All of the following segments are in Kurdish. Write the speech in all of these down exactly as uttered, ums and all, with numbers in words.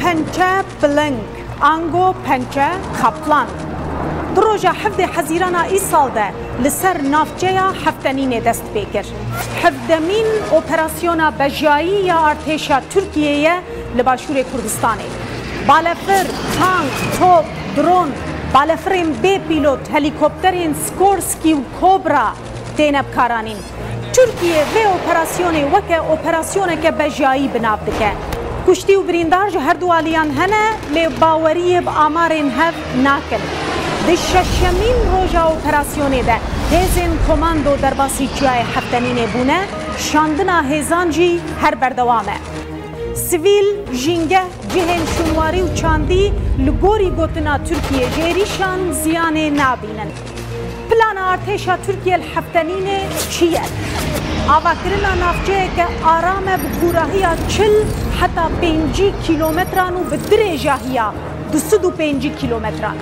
Pençe Piling, ango Pençe Kaplan, di roja hevdê Hezîrana îsal de li ser navçeya Heftenînê dest pê kir. Hevdemîn operasyona bejayî ya artêşa Tirkiyê ye li Başûrê Kurdistanê. Balefir, tank, top, dron, balefirên bê pîlot, helîkopterên Skorsky û Cobra têne bikaranîn. Tirkiye vê operasyonê weke operasyoneke bejayî bi nav dike. Kuştî û birîndar ji her du aliyan hene, lê baweriyê bi amarên hev nakin. Di şeşemîn roja operasyonê de hêzên komando derbasî çiyayê Heftenînê bûne, şandina hêzan jî her berdewam e. Sivîl, jîngeh, cihên şûnwarî û çandî li gorî gotina Tirkiyê ji êrîşan ziyanê nabînin. Plana artêşa Tirkiye li Heftenînê çi ye? Avakirina navçeyeke aram e bi kûrahiya çil heta pêncî kîlometran û bi dirêjahiya du sed û pêncî kîlometran.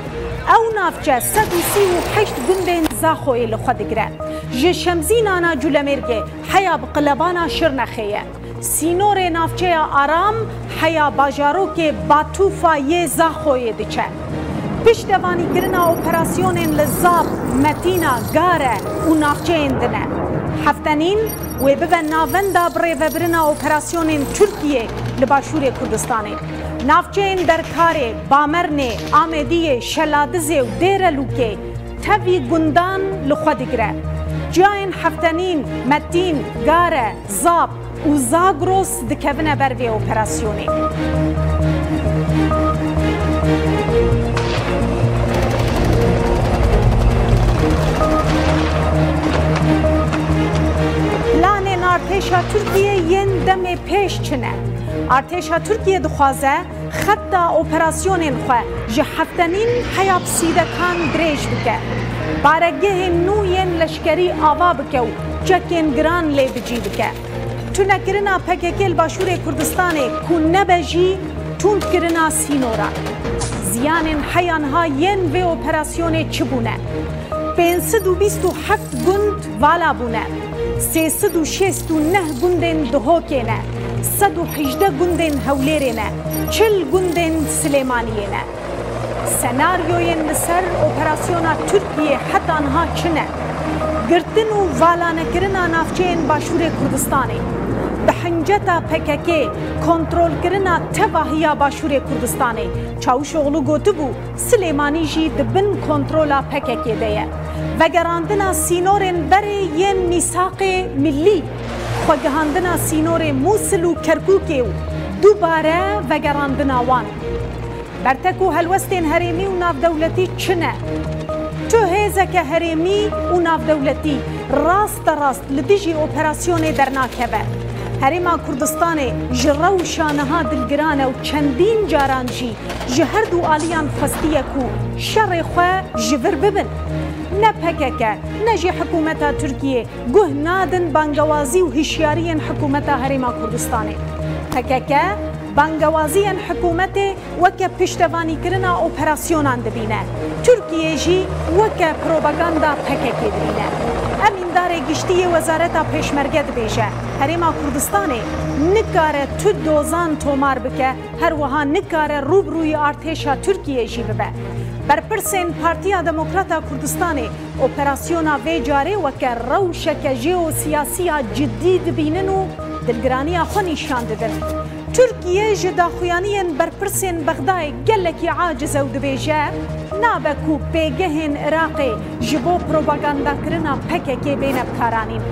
Ew navçe sed û sî û heşt gundên Zaxoyê li xwe digire. Ji Şemzînana Culemêrgê heya bi qilebana Şirnexê ye. Sînorê navçeya Aram heya bajarokê Batûfa yê Zaxoyê diçe. Piştevanîkirina operasyonên li Zap, Metîna, Gare û navçeyên din e. Heftenîn wê bibe navenda birêvebirina operasyonên Tirkiyê li Başûrê Kurdistanê. Navçeyên Derkarê, Bamernê, Amediyê, Şeladizê û Dêrelûkê tevî gundan li xwe digire. Ciyayên Heftenîn, Metîn, Gare, Zap û Zagros dikevine ber vê operasyonê. Planên artêşa Tirkiyê yên demê pêş çi ne? Artêşa Tirkiyê dixwaze xeta operasyonên xwe ji Heftenîn heya bi Sîdekan dirêj bike, baregehên nû yên leşkerî ava bike û çekên giran lê bi cî bike. Tunekirina P K K li Başûrê Kurdistanê ku nebe jî tundkirina sînoran. Ziyanên heya niha yên vê operasyonê çi bûne? Pênc sed û bîst û heft gund vala bûne. Sê sed û şêst û neh gundên Duhokê ne. Sed û hejdeh gundên Hewlêrê ne. Çil gundên Silêmaniyê ne. Senaryoyên li ser operasyona Tirkiyê heta niha çi ne? Girtin û valanekirina navçeyên Başûrê Kurdistanê. Bi hinceta P K K kontrolkirina tevahiya Başûrê Kurdistanê. Çavuşoglu gotibû, Silêmanî jî di bin kontrola P K K de ye. Vegerandina sînorên berê yên mîsaqê millî, xwegihandina sînorê Mûsil û Kerkûkê û dubare vegerandina wan. Bertek û helwestên herêmî û navdewletî çi ne? Tu hêzeke herêmî û navdewletî rasterast li dijî operasyonê dernakeve. Herêma Kurdistanê ji rewşa niha dilgiran e û çendîn caran jî ji her du aliyan xwestiye ku şerê xwe ji vir bibin. Ne P K K, ne jî hikûmeta Tirkiyê guh nadin bangewazî û hişyariyên hikûmeta Herêma Kurdistanê. P K K bangewaziyên hikûmetê weke piştevanîkirina operasyonan dibîne. Tirkiye jî weke propaganda P K K dibîne. Emîndarê giştî yê Wezareta Pêşmerge dibêje, Herêma Kurdistanê nikare tu dozan tomar bike, her wiha nikare rûbirûyî artêşa Tirkiyê jî bibe. Berpirsên Partiya Demokrata Kurdistanê operasyona vê carê weke rewşeke jeosiyasiya cidî dibînin û dilgiraniya xwe nîşan didin. Tirkiye ji daxuyaniyên berpirsên Bexdayê gelekî aciz e û dibêje, nabe ku pêgehên Iraqê ji bo propagandakirina P K K bêne bikaranîn.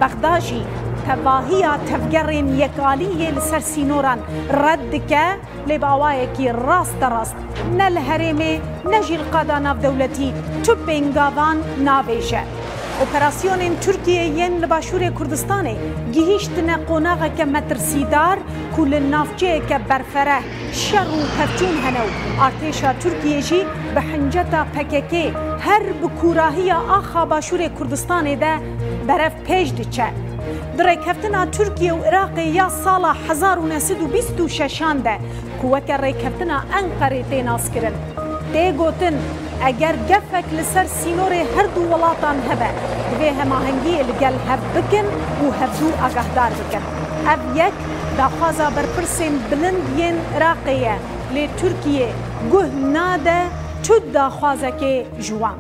Bexda jî tevahiya tevgerên yekalî yê li ser sînoran red dike, lê bi awayekî rasterast ne li herêmê ne jî li qada navdewletî tu pêngavan navêje. Operasyonên Tirkiyê yên li Başûrê Kurdistanê gihîştine qonaxeke metirsîdar ku li navçeyeke berfereh şer û pevçûn hene û artêşa Tirkiyê jî bi hinceta P K K her bi kûrahiya axa Başûrê Kurdistanê de berev pêş diçe. Di rêkeftina Tirkiye û Iraqê ya sala hezar û neh sed û bîst û şeşan de ku weke rêkeftina Enqerê tê naskirin, tê gotin, Eger gefek li ser sînorê her du welatan hebe, divê hemahengiyê li gel hev bikin û hevdu agahdar bikin. Ev yek daxwaza berpirsên bilind yên Iraqê ye, lê Tirkiye guh nade tu daxwazekê ji wan.